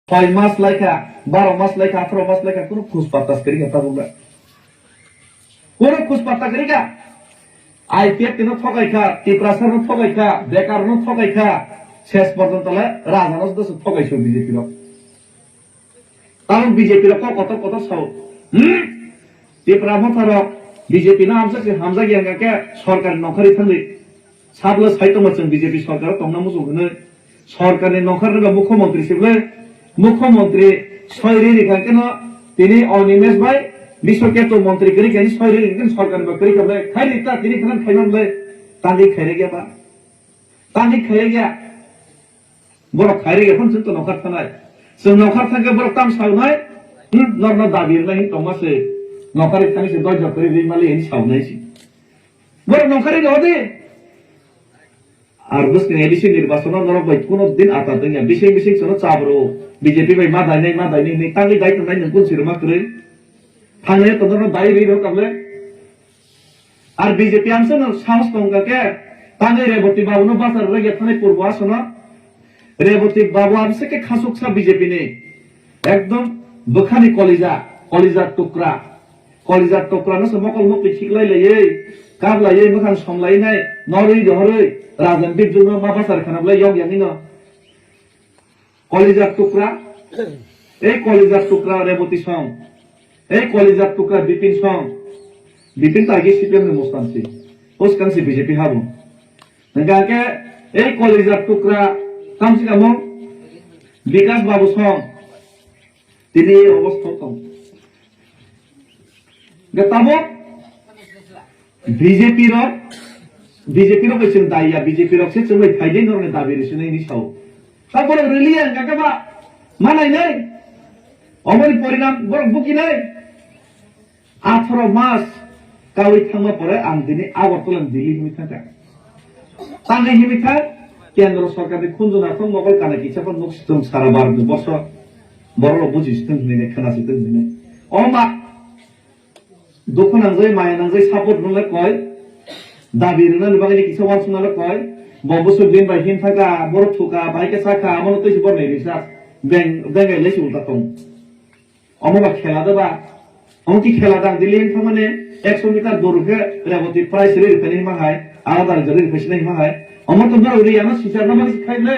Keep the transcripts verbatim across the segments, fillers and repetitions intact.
Soi mas laikha, baro mas laikha, atharo mas laikha, kunu khus patta kwrwi kha tabuk le. Kunu khus patta kwrwi kha. I P F T no thokai kha, Tiprasa no thokai kha, Bekar no thokai kha, ses porjonto le raja no se thokai su B J P rok. Tabuk B J P rok kok kotor kotor sao. Hmm? Tipra motha rok B J P no hamjak se hamjak ya hwnkha khe sorkar ni nongkhorwi thangwi. Sabla sai tongma chwng B J P sorkar o tongna muchung hwnwi. Sorkar ni nongkhor ni ba mukhyamantri se bwle. Mukhyamantri soi ri ri kha khe no tini Animesh bai Biswaketu mantri kwrwi khe ni soi ri ri khe sorkar ni ba kwrwi kha bwle. Khai ri ta tini khana khai ma bwle. Tangwi khai rwk ya ba. Tangwi khai rwk ya. Borok khairwi ya phano chwng to nokhar thanai. Chwng nokhar thangkhe borok tam sawnai, hmm, norno dabi rwnai hin tongma se. Nokhar thangwi se doi jok kwrwi rwi mali hin sawnai se. Borok nokhar rw di. Ar bwswk ni A D C nirbachono norok bai kuno din ata dwngya. Bising bising sono chabro. B J P bai ma dainai, ma dainai hinwi tangwi dai tongnai nwng kun sirma kwrwi. Thangnai to norno dai rwi rw kable. Ar B J P amsano sahos tongkha khe, tangwi Reboti Babu no bachar rwgya thani purbo asono. Reboti Babu amse khe khasuksa B J P ni. Ekdom bwkhani kolija, kolija tukra. Kolija tukra no se mokol mokol khiklai laiwi, kap laiwi, mwkhang som lainai, norwi rohorwi, Rajan Bibjul no ma bachar khana bwlai yok yangwi no. Kolija tukra, ei kolija tukra Reboti song, ei kolija tukra Bipin song, Bipin ta agi C P M ni mustan si, o swkang si B J P habo. Hingkha khe ei kolija tukra tamsi kamo Bikas Babu song, tini obostha tong. Hingkhe tabuk B J P rok, B J P rok bai chwng dai ya, B J P rok se chwng bai phaidi norokni dabi rwsinai hinwi sao. Ta borok rwliya hwnkha khe ba ma nainai? Omoni porinam borok bukinai. Atharo mas kawi thangma pore ang tini Agartala ni Delhi hinwi thangkha. Tangwi hinwi thang, kendro sorkarni khunju nathok mokol kana kisa phano nuk si thung sara Bharatni borso. Borok rok buji si thung hinwi khna si thung hinwi. O ma Dukhu nangjai, maya nangjai, support rwna le koi. Dabi rwnani bagwi kisa uansukna le koi. Bo bwswk din bai hin thaka, borok thuka, bahai khe sakha, abono twi se borok nai risa. Beng, bengai le se ulta tong. Omo ba khela da ba. Omo ki khela dang, Delhi hin thangmani ekso meter dur khe Reboti prize ri rwphani hima hai, alada rwjak ri rwphai sinai hima hai. Omo to borok riyano sisarna bagwi se khai le.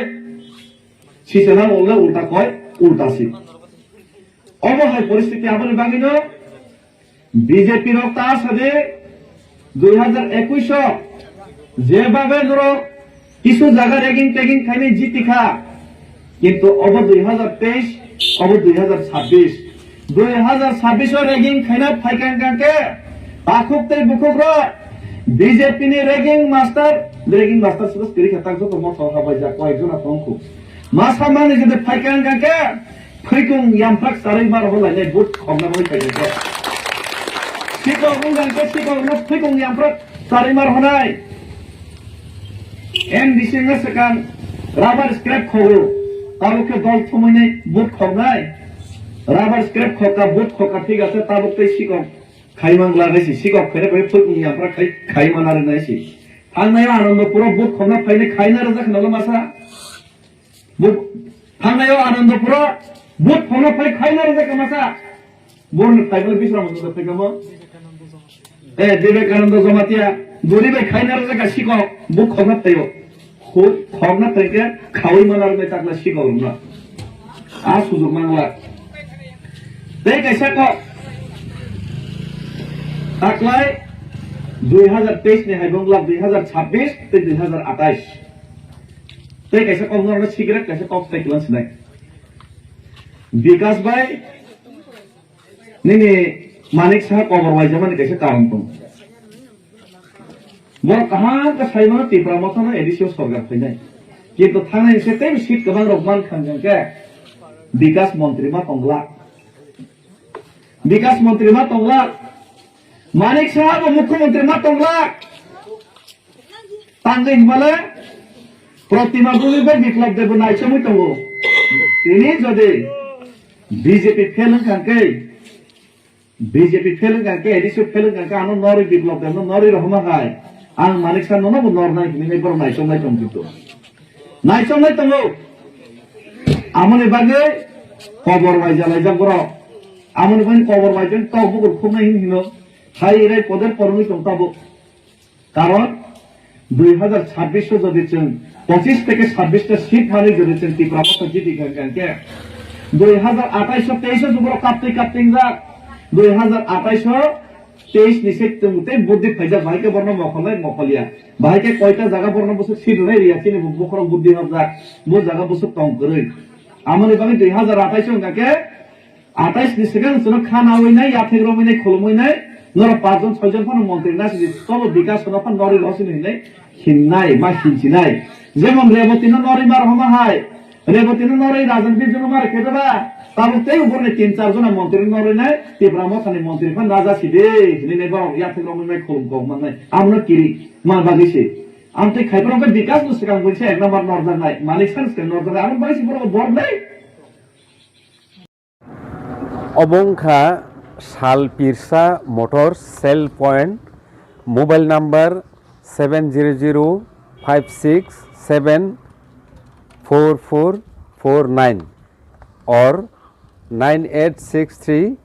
Sisarna le ulta koi, ulta si. Omo hai poristiti aboni bagwino B J P rok ta sadi dui hazar ekush o jebhabe norok kisu jaga ragging tagging khainai jiti kha, kintu obo dui hazar teis, obo dui hazar chabbish, dui hazar chabbish o ragging khaina phaikha hwnkha khe takhuk tei bukhuk rok B J P ni ragging master, ragging master se kwrwi kha tak joto motha habai jak koi jona tongkhu. Masa mani jodi phaikha hwnkha khe, phaikung yamprak charwi mar holainai but khokna bai phaikha khe. Sikok wngkha khe sikok no phaikung yamprak charwi mar honai. M D C wngna swkang rubber scrap khogo, tabuk khe dol thumainai but khoknai. Rubber scrap khokka, but khokka thik ase, tabuk tei sikok khai mangla nai si, sikok khaina bai phaikung yamprak khai, khai mana rinai si. Thangnai Anandapuro but khokna phainai khaina rwjak khna masa. Bu-, thangnai o Anandapuro but khokna phai khaina rwjak kha masa. Borni phai bole Bisramchandra phai kamo. Eh, Vivekananda Jamatia, dori bai khaina rwjak kha sikok, but khokna phai o. Khu-, khokna phai khe khaui mana rwjak takla sikok rwna. A sujok mangla. Tei kaisa kok. Taklai dui hazar teis ni hai bongla dui hazar chabbish tei dui hazar atais. Tei kaisa kok norokno secret kaisa kok tei kwlwng sinai. Bikas bai nini Manik Saha kobor waijamani kaisa karon tongo. Borok kaham khe sai mano Tipra Motha no A D C o sorkar phainai. Kintu thangnai se tei seat kwbang rok man kha hwnkhe Bikas montri ma tongla. Bikas montri ma tongla. Manik Saha bo mukhyamantri ma tongla. Tangwi hinmale Protima Bhumik bai Biplab Deb bo naichomwi tongo. Tini jodi B J P fail wngkha khe, B J P fail wngkha khe, A D C fail wngkha khe, ano norwi Biplab Deb no norwi rohorma hai. Ang Manik Saha nono bo nornai hinwi borok naichomnai tong kintu. Naichomnai tongo. Amoni bagwi Kobor bai jalaijak borok. Amoni bai kobor bai jen tok bukur khumnai hin hino. Hai rai poder porongwi tong tabuk. Karon dui hazar chabbish o jodi chwng pochis theke chabbish ta seat manwi jodi chwng Tipra Motha jiti kha hwnkhe, dui hazar atais o teis o borok kaptwi kaptwi wngjak. Dui hazar atais o teis ni se chwng tei buddi phaijak, bahai khe borno mokholnai mokholya. Bahai khe koita jaga borno bwswk seat rwnai rwya chini bo bokhorok buddi hapjak. Bo jaga bwswk tong kwrwi. Amoni bagwi dui hazar atais o hwnkha khe atais ni swkang chwngno kha nawi nai, yathek romwi nai, khulumwi nai, norok pachjon soijon phano montri nasi di, tobo bikas no phano norwi rw sini hinwi hinnai, ma hinsinai. Jemon Reboti no norwi mar homa hai, Reboti no norwi Rajan Bijnu mar khe ba, tabuk tei ubor ni tin char jona montri norwi nai, Tipra Motha ni montri phan raja si de, hinwi nai borok yathek romwi nai khulum kok mannai, amno kiri ma bagwi se. Amtwi khaibrok khe bikas no swkang buisa ek number norjaknai, manik san swkang norjaknai, amoni bagwi se borok bor nai. Obo wngkha Sal Pirsa Motors Sale Point, mobile number seven zero zero five six seven four four four nine or nine eight six three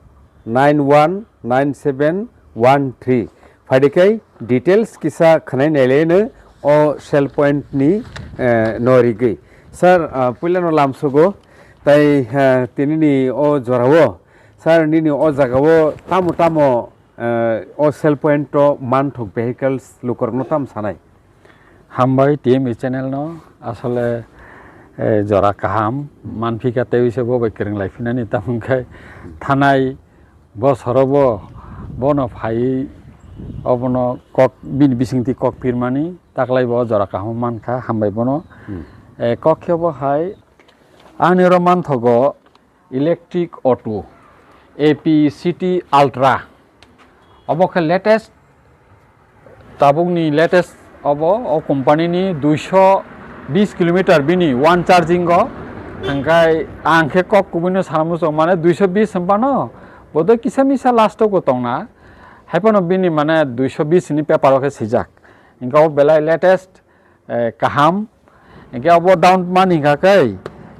nine one nine seven one three. Phaidi khe details kisa khwnai nailai no o Sale Point ni, eh, no rigwi. Sir, ah, puila no lamsogo, tai, eh, tini ni o jora o, sir, nini o jaga o tamo tamo, eh, o Sale Point o manthok vehicles lukurok no tamo sanai? Hambai T M E channel no, asole, eh, jora kaham manphika tei se bo bai kwrwng lai phinani, tamo khe thanai bosorobo bono phaiwi obono kok, bini bisingtwi kok pirmani, taklai bo jora kaham mankha, hambai bono. Hmm. Eh, kok khe bo hai ani oro manthogo electric auto, A P C T Ultra. Obo khe latest, tabukni latest obo, o company ni duiso bis kilometer bini one charging o. Hingkai ang khe kok kubui no sana muchung, mane duiso bis hwnphano bodo kisa misa last o tongna. Haiphano bini mane duiso bis ni paper o khe swijak. Hingke o belai latest, eh, kaham. Hingke obo down money hingka khe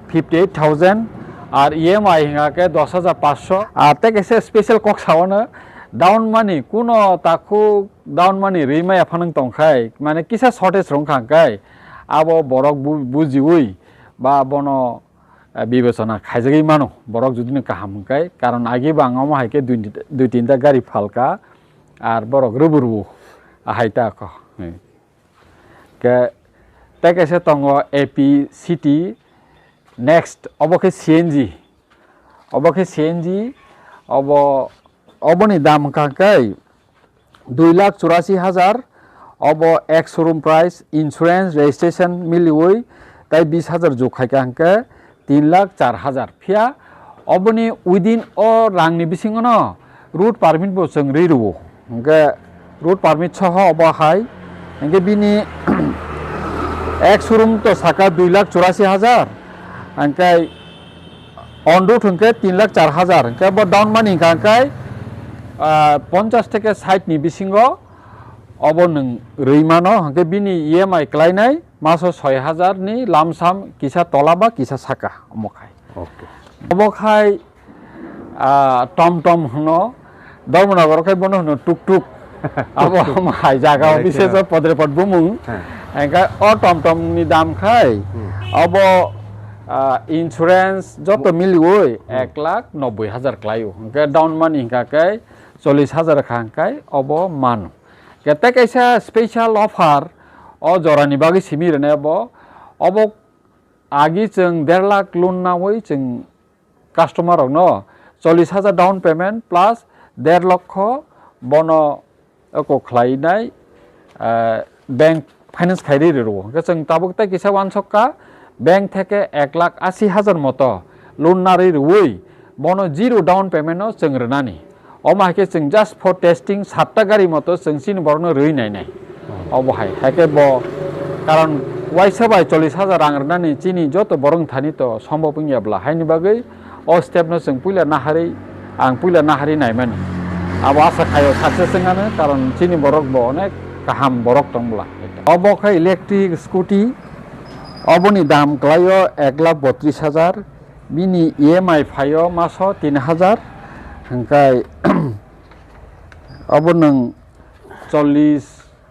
fifty eight thousand, ar E M I hingka khe dos hajar paanch sho. Ar tei kaisa special kok sao no, down money kuno takhuk down money rwi maya phano tongkhai, mane kisa shortage rwngkha hingkai abo borok bu-, bujiwi ba bono, eh, bibechona khaijagwi mano, borok judino kaham hingkai, karon agi bo ang omo hai khe dui, dui tinta gari phalka, ar borok rwbu rwbu, ahai ta kho. Hmm. Ke, tei kaisa tongo A P C T, next, obo khe C N G. Obo khe C N G, obo, oboni dam hwnkha khe dui lakh churasi hajar, obo ek showroom price, insurance, registration miliwi, tai bis hajar jug khaikha hwnkhe, tin lakh char hajar. Phiya oboni within o rangni bisingono road permit bo chwng rwi rwo. Hwnkhe road permit soho obo hai. Hwnkhe bini ek showroom to saka dui lakh churasi hajar. Hwnkhe on road hwnkhe tin lakh char hajar. Hwnkhe bo down money hwnkha hwnkhe, ah, ponchash theke sait ni bisingo obo nwng rwi mano. Hwnkhe bini E M I klainai maso soi hajar ni lamsam kisa tola ba kisa saka omo khai. Okay. Obo khai, ah, tom tom hwno, Dharmanagar khai bono hwno tuk tuk. Abo omo hai jaga o biseso podrepot bumung. Hengkhe o tom tom ni dam khai, hmm, obo, ah, insurance joto miliwi, hmm, ek lakh nobboi hajar klaio. Hengkhe down money hingkha khe chollish hajar kha hingkhe obo mano. Kete kaisa special offer o jorani bagwi simi rwnai bo. Obo agi chwng der lakh loan nawi chwng customer rokno chollish hajar down payment plus der lokho bono eko khlainai, eh, bank finance khai ri rwo. Hwnkhe chwng tabuk tei kisa uansukha bank theke ek lakh asi hajar moto loan narwi rwi bono zero down payment no chwng rwnani. Omo hai khe chwng just for testing satta gari moto chwng chini borokno rwi nainai. Obo hai, hai khe bo karon uaisa bai chollish hajar rang rwnani chini joto borok thani to sombhob wngya bla, haini bagwi o step no chwng puila naharwi, ang puila naharwi naimani. Abo asa khaio success wngano, karon chini borok bo onek kaham borok tong bla. Obo khe electric scooty, oboni dam kwlaio ek lakh botris hajar, Bini E M I phaio maso tin hajar, hingkai obo nwng chollish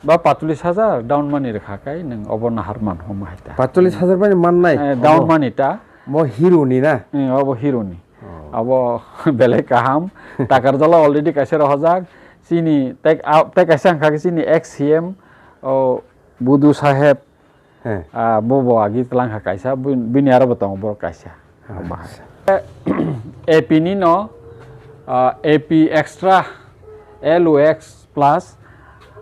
ba patolish hajar down money rwkha kai nwng obo nahar man homa hai ta. Patolish hajar bai mannai? Eh, down Obo? Money ta. Mo hero ni na? Eh, obo hero ni. Oh. Abo belai kaham. Takarjala already kaisa rohojak. Chini tek, a, tek kaisa hingkha khe chini ex C M o Budu Saheb. He. Ah, bo bo agi tlang kha kaisa, bin-, bini aro bo tongo borok kaisa. Acha. A P ni no, ah, A P extra, L O X plus,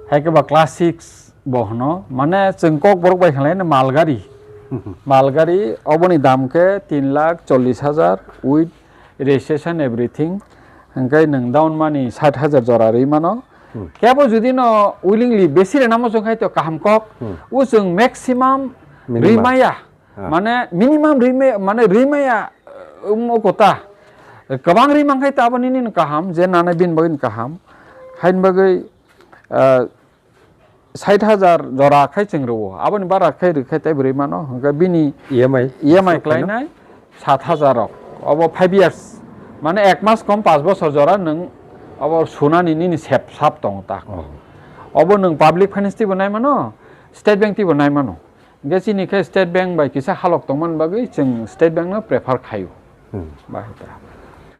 hai khe ba class six bo hwno. Mane chwng kok borok bai khlai no malgari. Malgari oboni dam khe tin lakh chollish hajar with registration everything. Hingke nwng down money sat hajar jora rwi mano. Hmm. Kebo jodi no willingly besi rena mo chwng khai to kaham kok. Hmm. O chwng maximum Minimum. Rwi maya. Ah. Mane minimum rwi maya, mane rwi maya, um, o kota. Kwbang rwi man khai to abo nini no kaham, je nane bin bagwi no kaham. Hain bagwi, ah, sait hajar jora khai chwng rwo, aboni bara khai rwkhe tei bwrwi mano, hwnkhe bini E M I E M I suk khaino? Klainai sat hajar rok, obo five years, mane ek mas kom paanch bosor jora nwng obo sunani nini sep sap tongo ta. Oh. Obo nwng public finance tibo nai mano, State Bank tibo nai mano, hwnkhe chini khe State Bank bai kisa halok tongmani bagwi chwng State Bank no prefer khaio. Hmm. Bahai ta.